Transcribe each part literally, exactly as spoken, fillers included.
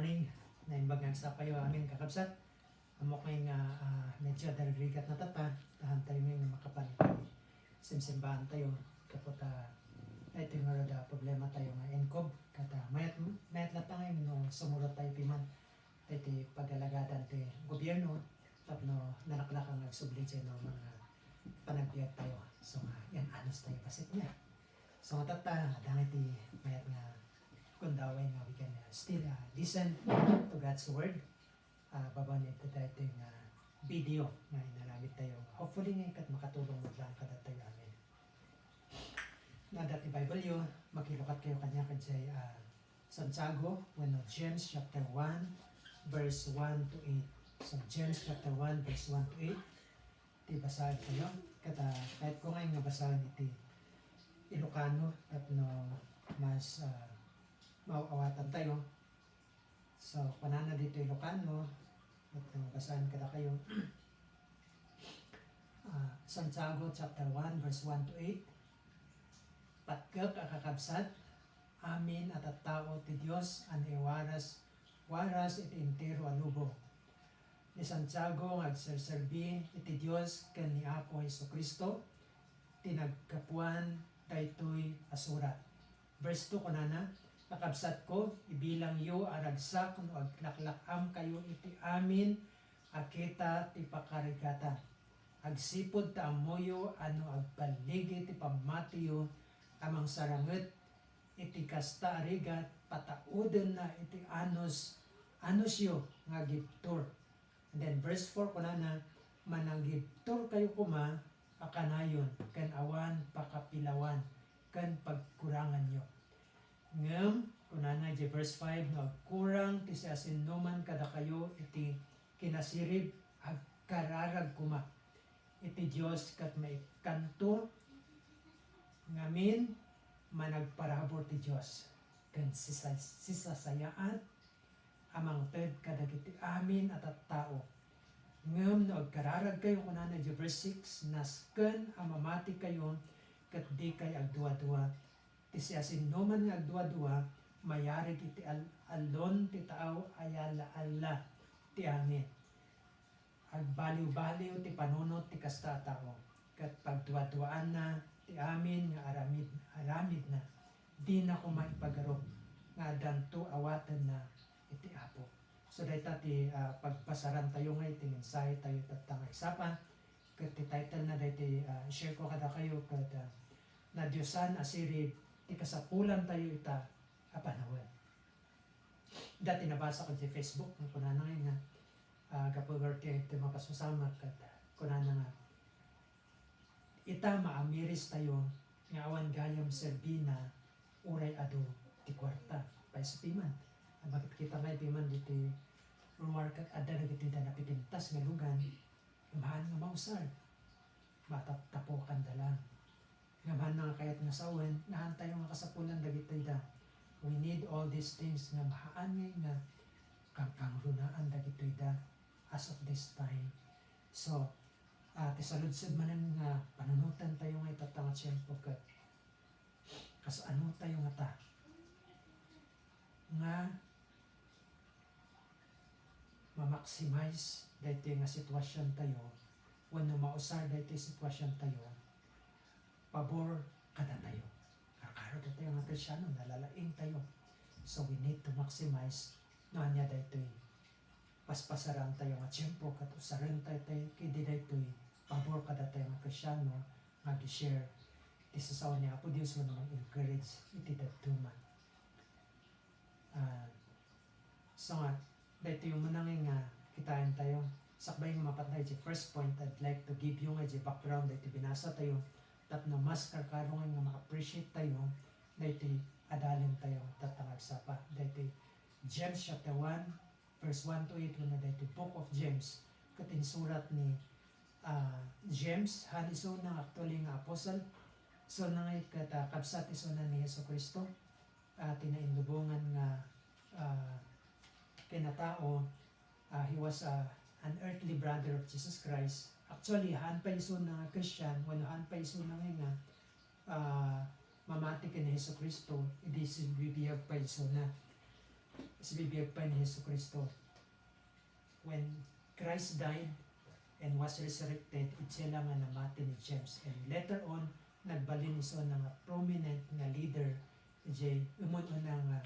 Morning. Naimbag nga agsapayo amin, kakabsat. Ammok ngay nga, ah, medyo darigrigat na tatta, tahan tayo ngay nga makapan iti simsimbaan tayo. Gapu ta, ito nga da problema tayo nga inkob. Ket, ah, mayat, mayat latta ngay no sumurot tayo piman iti pagalagadan ti gobierno tapno nalaklak nga agsubli diay no mga panagbiag tayo. So nga, yan, anus tayo basit niya. So nga tatta, adda ngay ti mayat nga gundaway nga we can, uh, still, uh, listen to God's word. Uh, babaen iti daytoy nga video nga inaramid tayo. Hopefully nga ket makatulong met laeng kadatayo amin. No adda ti Bible yo, makilukat kayo kaniak idiay, uh, Santiago wenno James chapter one, verse one to eight. So James chapter one, verse one to eight. Ti basaen tayo. Ket, ah, kayatko ngay nga basaen iti Ilocano tapno mas, ah, maaw-awatan tayo. So, kunana ditoy Ilocano, tapno basaen kadakayo. Ah, Santiago chapter one, verse one to eight. Patgek a kakabsat, amin a tattao ti Dios a naiwaras-waras iti entero a lubong. Ni Santiago nga agserserbi iti Dios ken ni Apo Jesu-Cristo ti naggapuan daytoy a surat. Verse two kunana, "Kakabsatko, ibilangyo a ragsak no aglaklak-amkayo iti amin a kita ti pakarigatan. Agsipud ta ammoyo a no agballigi ti pammatiyo a mangsaranget iti kasta a rigat, pataudenna iti anus, anusyo nga agibtur." And then verse four kunana, "Managibturkayo koma a kanayon ken awan pakapilawan ken pagkuranganyo." Ngem, kunana iti verse five, "No agkurang ti siasinoman kadakayo iti kinasirib, agkararag koma iti Dios ket maikkanto ngamin managparabur ti Dios ken sisa-, sisasayaat a mangted kadagiti amin a tattao. Ngem no agkararagkayo," kunana iti verse six, "nasken a mamatikayo ket dikay agduadua. Ti siasinoman nga agduadua, mayarig iti al-, allon ti tao a yaalla-alla ti amin." Agbaliwbaliw ti panunot ti kasta a tao, ket pagduaduaanna ti amin nga aramid-, aramidna, dina koma ipagarup nga addanto awatenna iti Apo. So, dayta ti, ah, pagpasaran tayo nga iti mensahe tayo tatta nga agsapa, ket ti title na dayta, ah, share ko kadakayo, ket, ah, "Nadiosan a sirib ti kasapulan tayo ita a panawen." Dati nabasa ko iti Facebook, nga kunana nga, ah, gapu ti, ti mapaspasamak, ket kunana nga, "Ita, maamiris tayo nga awan gayam serbina uray adu ti kuarta." Paiso piman. Makit-, kita nga piman diti ruar ket adda dagiti da napipintas nga lugan, haan nga mausar. Mataptapokan da lang. Ngem haan nga kayat nga sawen, nga haan tayo nga kasapulan dagitoy da. We need all these things nga mahaan ngay nga kangkangrunaan dagitoy da as of this time. So, ah, ti saludsod manen nga panunotan tayo nga itatta nga tiempo ket kasano tayo ngata nga ma-maximize daytoy nga sitwasyon tayo, wenno mausar daytoy sitwasyon tayo, pabor kadatayo. Karkaro datayo nga Kristiano, nalalaing tayo. So, we need to maximize no ania daytoy paspasaran tayo nga tiempo ket usaren tayo, tayo, ket daytoy pabor kadatayo nga Kristiano nga agi-share ti sasao ni Apo Dios wenno mag-encourage iti dadduma. Ah, so nga, daytoy umuna nga kitaen tayo. Sakbay nga mapan tayo iti first point, I'd like to give you nga iti background daytoy binasa tayo tapno mas karkaro nga ma-appreciate tayo daytoy adalen tayo tatta nga agsapa. Daytoy James chapter one, verse one to eight, wenno daytoy Book of James, ket insurat ni, ah, James, haan isuna nga actually nga apostle, isuna nga ket, ah, kabsat isuna ni Jesu-Cristo, ah, ti nainlubongan nga, ah, kinatao, ah, he was, ah, an earthly brother of Jesus Christ. Actually, haan pa isuna nga Christian, wenno haan pa isuna nga, nga, ah, mamati ken ni Jesu-Cristo, idi sinbibiag pa isuna. Kasbibiag pay ni Jesu-Cristo. When Christ died and was resurrected, idiay la nga namati ni James. And later on, nagbalin isuna nga prominent nga leader idiay umun-una nga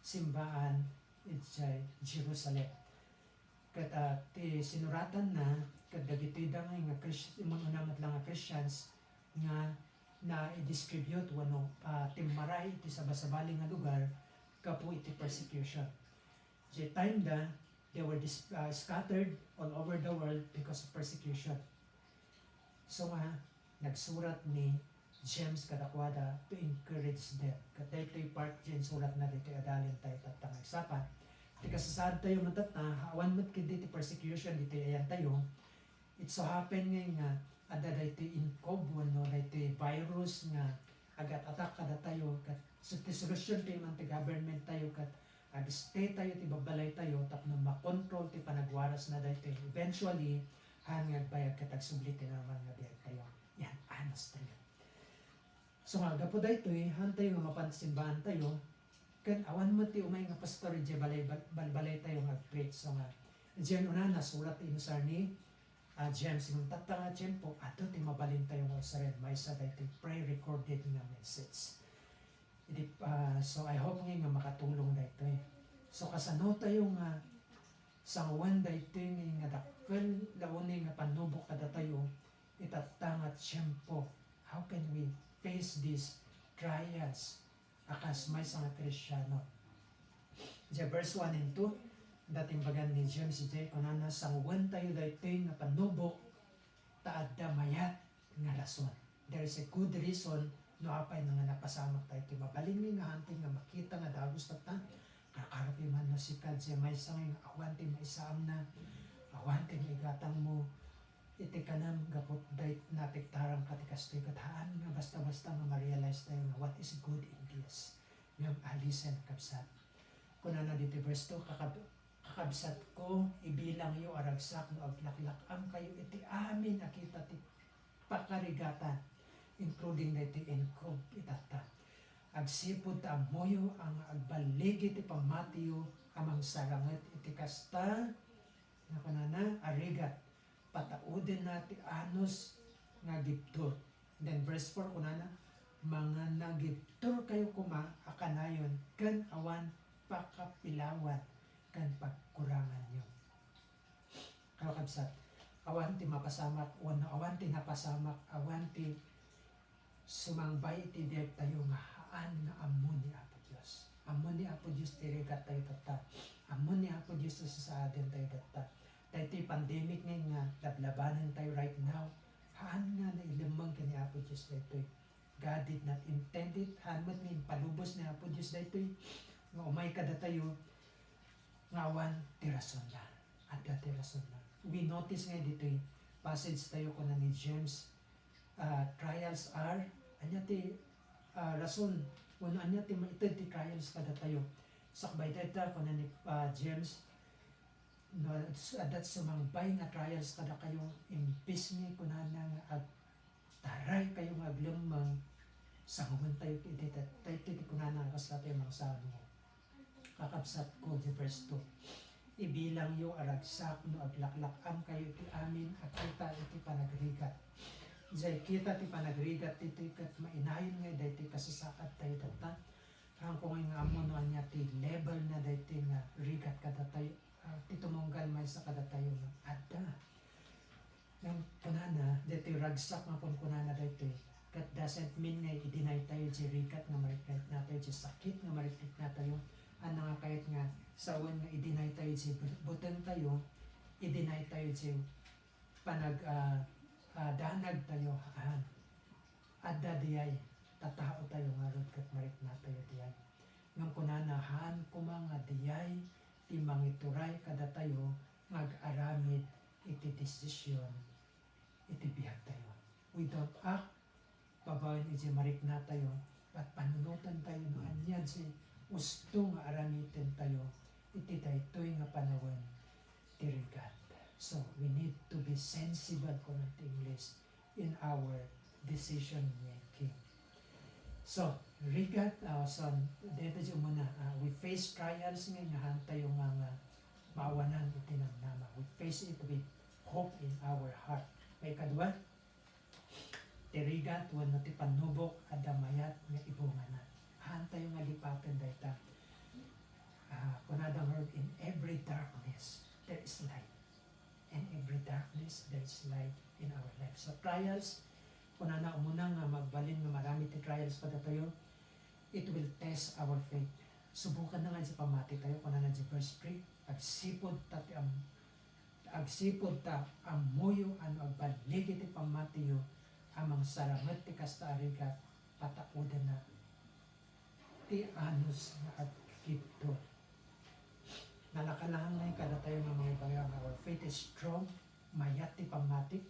simbaan idiay Jerusalem. Ket, ah, ti sinuratanna, ket dagitoy da nga Chris-, umun-una met la nga Christians nga na-distribute wenno, ah, timmaray iti sabasabali nga lugar gapu iti persecution. Idiay time da, they were dis-, ah, scattered all over the world because of persecution. So nga, nagsurat ni James kadakuada to encourage them. Ket daytoy part ti insuratna ditoy adalin tayo tatta nga agsapa. Ti kasasaadtayo met tatta, awan met ketdi ti persecution ditoy ayantayo. It so happen ngay nga adda daytoy inkob wenno daytoy virus nga agat-atak kadatayo, ket so ti solusyon ti man ti government tayo, ket ag-stay tayo ti babbalay tayo tapno makontrol ti panagwarasna daytoy. Eventually, haan nga agbayag ket agsubli ti normal nga biag tayo. Yan, honest tayo. So nga, gapu daytoy, haan tayo nga mapan simbaan tayo, ken awan met ti umay nga pastor idiay balay, bal-, balbalay tayo nga agpreach. So nga, idiay unana, surat ti inusar ni, ah, James, ngem tatta nga tiempo, adu ti mabalin tayo nga usaren, maysa daytoy pre-recorded nga message. Idi, ah, so I hope ngay nga makatulong daytoy. So kasano tayo nga sanguan daytoy ngay nga dakkel la unay nga pannubok kadatayo itatta nga tiempo? How can we face these trials a kas maysa nga Kristiano? Idiay verse one and two, adda ti imbagan ni James idiay, kunana, sanguan tayo daytoy nga pannubok ta adda mayat nga rason. There is a good reason no apay nga napasamak tayo ti mabalin nga hanteng nga makita nga dagus tatta. Kakarupi man no sika, idiay maysa nga awan ti maisaamna, awan ti maigatangmo iti kanem gapu daytoy natiktarang ka ti kastoy, ket haan nga basta-basta nga ma-realize tayo nga what is good in this. Ngem a listen, kabsat. Kunana ditoy verse two, kakab-, Kakabsatko, ibilangyo a ragsak no aglaklak-amkayo iti amin a kita ti pakarigatan, including daytoy inkob itatta. Agsipud ta ammoyo a nga agballigi ti pammatiyo a mangsaranget iti kasta nga kunana a rigat, pataudenna ti anus nga gibtur. Then verse four kunana, mangnagibturkayo koma a kanayon ken awan pakapilawan ken pagkuranganyo. Kakabsat, awan ti mapasamak wenno awan ti napasamak, awan ti sumangbay iti biagtayo nga haan nga ammo ni Apo Dios. Ammo ni Apo Dios ti rigattayo tatta. Ammo ni Apo Dios ti sasaadentayo tatta. Daytoy pandemic ngay nga lablabanentayo right now, haan nga nailemmeng ken ni Apo Dios daytoy. God did not intend it. Haan met nga impalubos ni Apo Dios daytoy nga umay kadatayo nga awan ti rasonna. Adda ti rasonna. We notice nga ditoy passage tayo, kuna ni James, ah, trials are, ania ti, ah, rason, wenno ania ti maited ti trials kadatayo. Sakbay dayta, kuna ni, ah, James, no, adda sumangbay nga trials kadakayo, imbes nga kunana nga ag-, taray kayo nga aglemmeng, sanguentayo iti, iti, iti kunana nga kasla tayo mangsango. Kakabsatko, di verse two, ibilangyo a ragsak no aglaklak-amkayo iti amin a kita iti panagrigat. Diay kita ti panagrigat ditoy ket mainayon nga daytoy kasasaadtayo tatta. Haanko ngay nga ammo no ania ti level na daytoy nga rigat kadatayo, ah, ti tumunggal maysa kadatayo nga adda. Ngem kunana, daytoy ragsak nga kunkunana daytoy, that doesn't mean nga i-deny tayo diay rigat nga mariknatayo, diay sakit nga mariknatayo. Ania nga kayat nga sawen nga i-deny tayo diay bu-, butengtayo, i-deny tayo diay panag-, ah, ah, danagtayo, haan. Adda diay, tatao tayo ngarud ket mariknatayo diay. Ngem kunana, haan koma nga diay ti mangituray kadatayo nga ag-aramid iti desisyon iti biagtayo. We don't act babaen iti mariknatayo, but panunotentayo no ania ti usto nga aramidentayo iti daytoy nga panawen ti rigat. So, we need to be sensible, kuna ti Ingles, in our decision making. So, rigat, ah, so, deta di umuna, ah, we face trials nga, nga haantayo nga, nga maawanan iti namnama. We face it with hope in our heart. Maikadua, ti rigat wenno ti pannubok adda mayat nga ibungana. Haantayo nga lipaten dayta. Ah, kunada nga, "In every darkness, there is light. In every darkness, there is light in our life." So, trials, kunana umuna nga magbalin nga marami ti trials kadatayo, it will test our faith. Subukanna nga ti pammati tayo, kunana ti verse three, agsipud ta ti am-, agsipud ta ammoyo a no agballig iti pammatiyo a mangsaramet ti kasta a rigat, pataudenna ti anus nga agkidto. Nalaka-laka ngay kadatayo nga mangibaga nga our faith is strong, mayat ti pammati,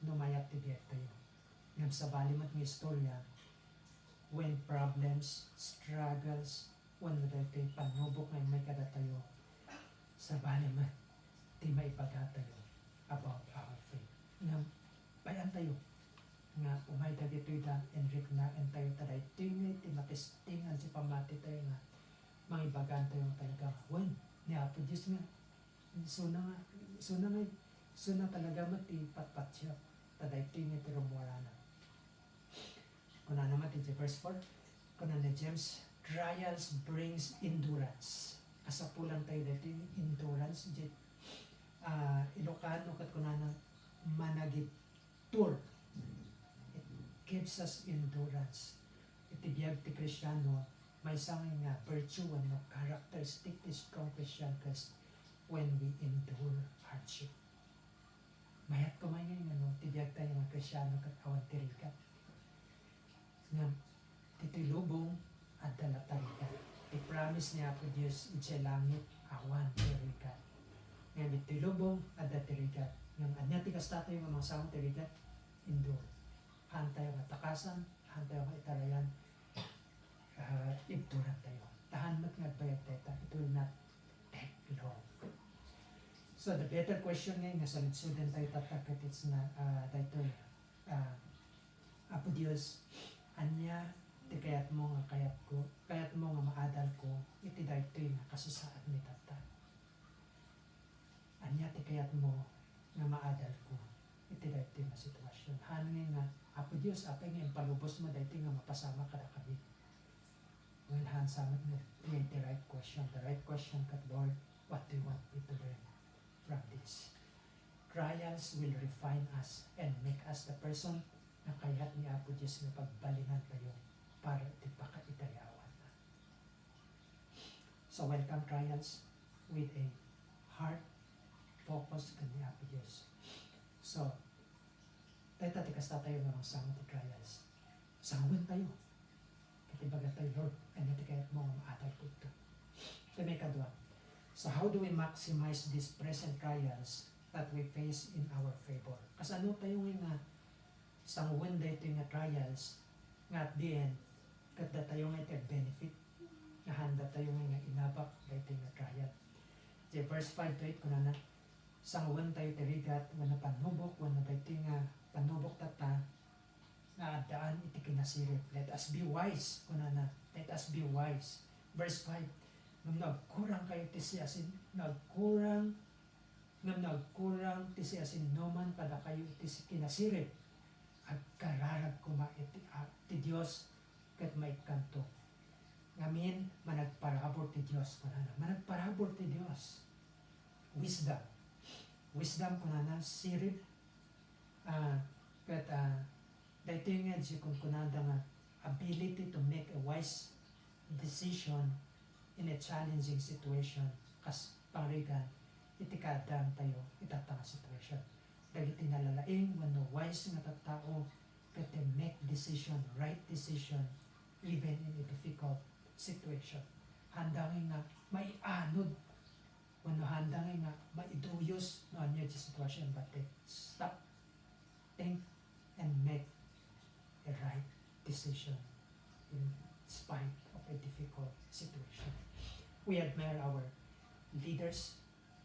no mayat ti biagtayo. Ngem sabali met nga istorya, when problems, struggles, wenno daytoy pannubok nga immay kadatayo, sabali met ti maibagatayo about our faith. Ngem, bay-antayo nga umay dagitoy da, inriknaentayo, ta daytoy nga iti matestingan ti pammatitayo nga mangibagantayo nga talaga nga wen ni Apo Dios nga isuna nga, isuna nga, isuna talaga met ti patpattiek, ta daytoy nga ti rummuarana. Kunana met iti verse four, kunana James, "Trials brings endurance." Kasapulantayo daytoy endurance, iti, ah, Ilocano ket kunana managibtur. It gives us endurance. Iti biag ti Kristiano, maysa nga virtue wenno characteristic ti strong Christian ket when we endure hardship. Mayat koma ngay nga no, ti biagtayo nga Kristiano ket awan ti rigat. Ngem, ditoy lubong, adda latta rigat. Ti promise ni Apo Dios idiay langit, awan ti rigat. Ngem, ditoy lubong, adda ti rigat. Ngem, ania ti kastatayo nga mangsangam ti rigat? Endure. Haantayo nga takasan, haantayo nga itarayan, ah, ibturantayo. Ta haan met nga agbayag dayta, it will not take long. So, the better question ngay nga saludsodentayo tatta ket it's na, ah, daytoy, ah, Apo Dios, ania ti kayatmo nga kayatko, kayatmo nga maadalko iti daytoy nga kasusaadmi tatta? Ania ti kayatmo nga maadalko iti daytoy nga sitwasyon? Haan ngay nga, Apo Dios, apay nga impalubosmo daytoy nga mapasamak kadakami? Wen haan sa met nga, the, the right question, the right question ket, "Lord, what do you want me to learn from this?" Trials will refine us and make us the person nga kayat ni Apo Dios nga pagbalinantayo para iti pakaidayawanna. So, welcome trials with a heart focus ken ni Apo Dios. So, dayta ti kastatayo nga mangsangam ti trials. Sangawentayo. Ket ibagatayo, "Lord, ania ti kayatmo nga maadalko ita?" Ket maikadua, so how do we maximize these present trials that we face in our favor? Kasano tayo ngay nga sangoen daytoy nga trials nga at the end, ket datayo nga iti benefit nga haanda tayo nga, nga inabak daytoy nga trial. Iti verse five to eight, kunana, sangoentayo ti rigat wenno pannubok, wenno daytoy nga pannubok tatta nga addaan iti kinasirib. Let us be wise, kunana. Let us be wise. Verse five, ngem no agkurang kayo ti siasin, no agkurang Ngem no agkurang ti siasinoman kadakayo iti si-, kinasirib, agkararag koma iti a-, ti Dios ket maikkanto. Ngamin, managparabur ti Dios, kunana. Managparabur ti Dios. Wisdom. Wisdom, kunana, sirib, ah, ket, ah, daytoy nga di kunkunada nga ability to make a wise decision in a challenging situation, kas pangrigan iti kaaddaantayo itatta nga situation. Dagiti nalalaing wenno wise nga tattao ket they make decision, right decision, even in a difficult situation. Haanda ngay nga maianod wenno haanda ngay nga maiduyos no ania ti situation, but they stop, think, and make a right decision in spite of a difficult situation. We admire our leaders,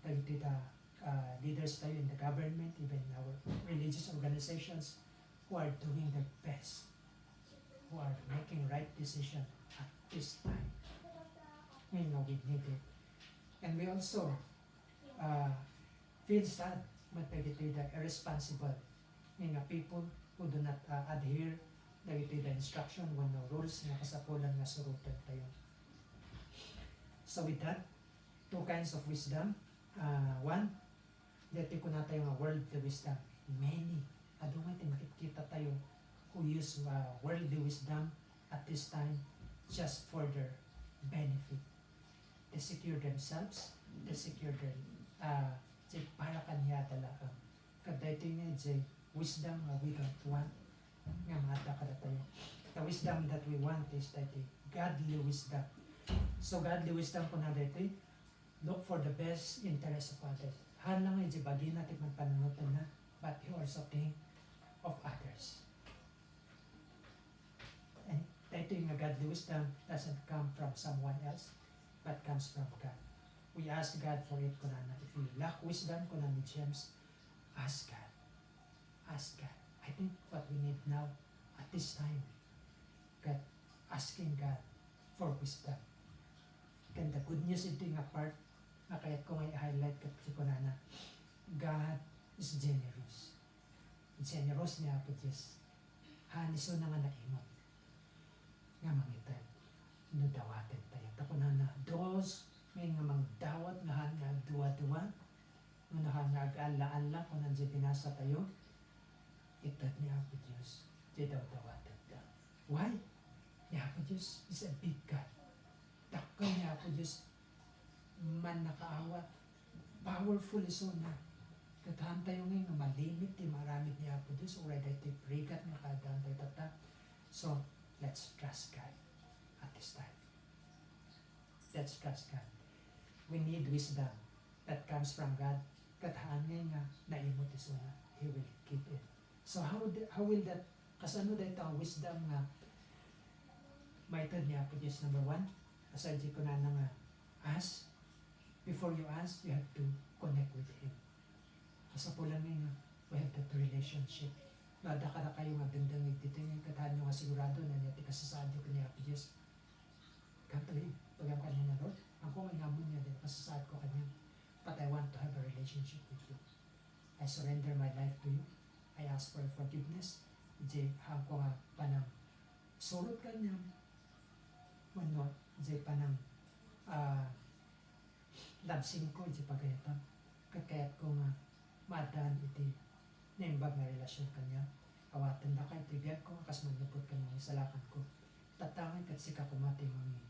dagiti, uh, leaders tayo in the government, even our religious organizations who are doing their best who are making right decision at this time. Ngayon nga we need it. And we also, uh, feel sad met dagiti the irresponsible nga people who do not, uh, adhere dagiti the instruction wenno rules nga kasapulan nga suroten tayo. So with that, two kinds of wisdom. Uh, one, daytoy kunatayo nga worldly wisdom. Many, adu nga ti makitkita tayo who use, uh, worldly wisdom at this time just for their benefit. They secure themselves, they secure their, uh, ti para kaniada laeng. Ket daytoy nga idiay wisdom nga we don't want nga maadda kadatayo. The wisdom that we want is daytoy godly wisdom. So godly wisdom kuna daytoy, look for the best interest of others. Haan lang nga idiay bagina ti panpanunotenna, but he also think of others. And daytoy nga godly wisdom doesn't come from someone else, but comes from God. We ask God for it, kunana. If you lack wisdom, kuna ni James, ask God. Ask God. I think what we need now at this time, God, asking God for wisdom. And the good news iti nga part nga kayat ko nga i-highlight ket ti kunana, God is generous. Generous ni Apo Dios. Haan isuna nga naimut nga mangited no dawaten tayo. Ta kunana, those nga mangdawat nga haan nga agduadua, no haan nga agaalla-alla, kunan diay binasa tayo, ited ni Apo Dios diay dawdawaten da. Why? Ni Apo Dios is a big God. Dakkel ni Apo Dios mannakaawat. Powerful isuna. Ket haan tayo ngay nga malimit ti maaramid ni Apo Dios, uray daytoy pregat nga kaaddaantayo tatta. So, let's trust God at this time. Let's trust God. We need wisdom that comes from God. Ket haan ngay nga naimut isuna. He will give it. So how the, how will that, kasano dayta wisdom nga maited ni Apo Dios? Number one, aside di kunana nga ask, before you ask, you have to connect with Him. Kasapulan nga nga, we have that relationship. No, adda kadakayo nga dengdengngeg ditoy nga ket haanyo nga sigurado no ania ti kasasaadyo ken ni Apo Dios. Come to Him. Ibagam kaniana, Lord, haanko nga inamon nga adda kasasaadko kaniam. But I want to have a relationship with you. I surrender my life to you. I ask for forgiveness. Idiay haanko nga panangsurot kaniam. Wenno, idiay panang, ah, labsingko idiay pagayatam. Ket kayatko nga maaddaan iti naimbag nga relasyon kaniam. Awaten dakayo iti biagko, kas mannubbot ken mangisalakanko. Tatta ngay ket sika koma ti mangi-,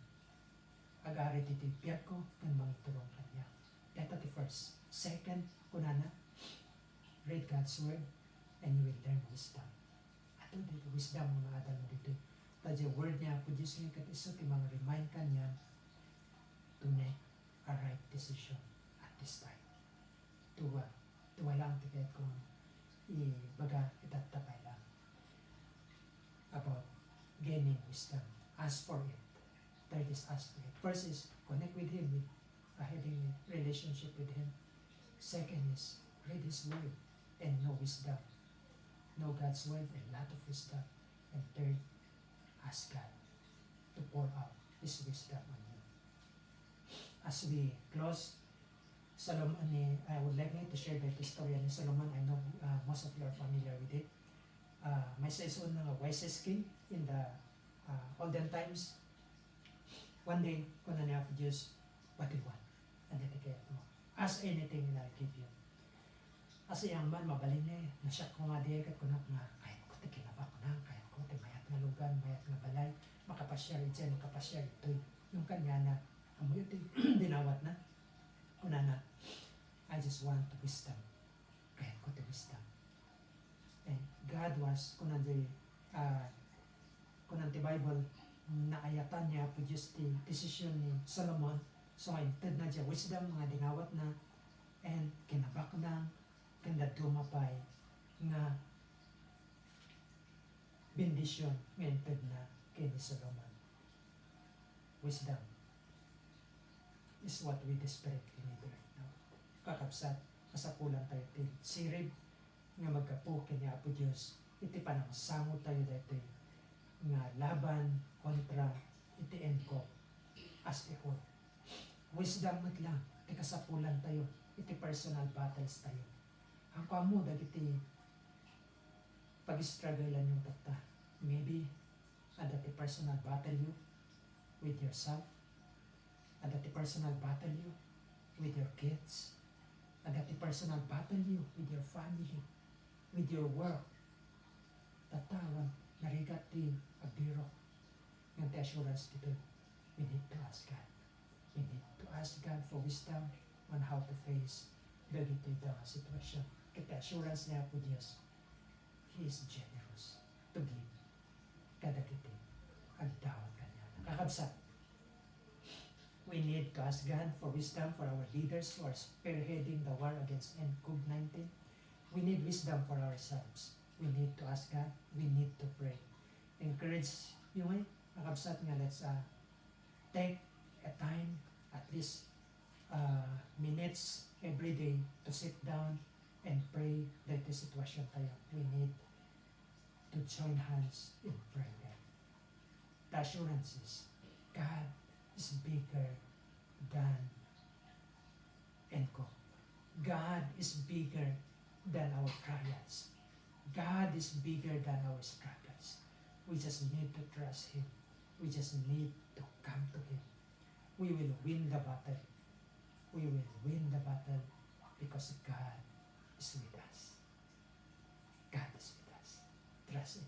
agarit iti biagko ken mangiturong kaniak. Dayta ti first. Second, kunana, read God's word and you will learn wisdom. Adu dayta wisdom nga maadalmo ditoy. Ta diay word ni Apo Dios nga ket isu ti mang-remind kaniam to make a right decision at this time. Tua, tua lang ti kayatko nga ibaga itatta pay lang about gaining wisdom. Ask for it. Third is ask for it. First is connect with Him, with, uh, having a relationship with Him. Second is read His Word and know wisdom. Know God's Word, a lot of wisdom. And third, ask God to pour out His wisdom on you. As we close, Solomon ni, I would like to share the history ni Solomon. I know, uh, most of you are familiar with it. Uh, maysa isuna nga wisest king in the, uh, olden times. One day, kuna ni Apo Dios, "What do you want?" Ania ti kayatmo? "Ask anything and I'll give you." As a young man, mabalin nga, nasiakko nga di ket kunak nga, "Kayatko ti kinabaknang, kayatko ti mayat nga lugan, mayat nga balay, makapasiar idiay, makapasiar itoy." Ngem kaniana, ammoyo ti dinawatna? Kunana, "I just want wisdom." Kayatko ti wisdom. And God was, kunan di, ah, kunan ti Bible, naayatan ni Apo Dios ti desisyon ni Solomon. So, intedna diay wisdom nga dinawatna, and kinabaknang, ken dadduma pay nga bendisyon nga intedna ken ni Solomon. Wisdom is what we desperately need right now. Kakabsat, kasapulan tayo ti sirib nga maggapu ken ni Apo Dios iti panangsango tayo daytoy nga laban kontra iti ENCOC as a whole. Wisdom met lang ti kasapulantayo iti personal battles tayo. Haanko ammo dagiti pag-struggleanyo tatta. Maybe, adda ti personal battle you with yourself. Adda ti personal battle you with your kids. Adda ti personal battle you with your family, with your work. Tatta, awan narigat ti agbirok. Ngem ti assurance ditoy, we need to ask God. We need to ask God for wisdom on how to face dagitoy nga sitwasyon. Ket ti assurance ni Apo Dios, He is generous to give kadagiti agdawat kaniana. Kakabsat, we need to ask God for wisdom for our leaders who are spearheading the war against COVID nineteen. We need wisdom for ourselves. We need to ask God. We need to pray. Encourage you, eh, kakabsat, nga let's, uh, take a time, at least, uh, minutes every day to sit down and pray dagiti sitwasyon tayo. We need to join hands in prayer. The assurance is, God is bigger than ENCOC. God is bigger than our trials. God is bigger than our struggles. We just need to trust Him. We just need to come to Him. We will win the battle. We will win the battle because God is with us. God is with us. Trust in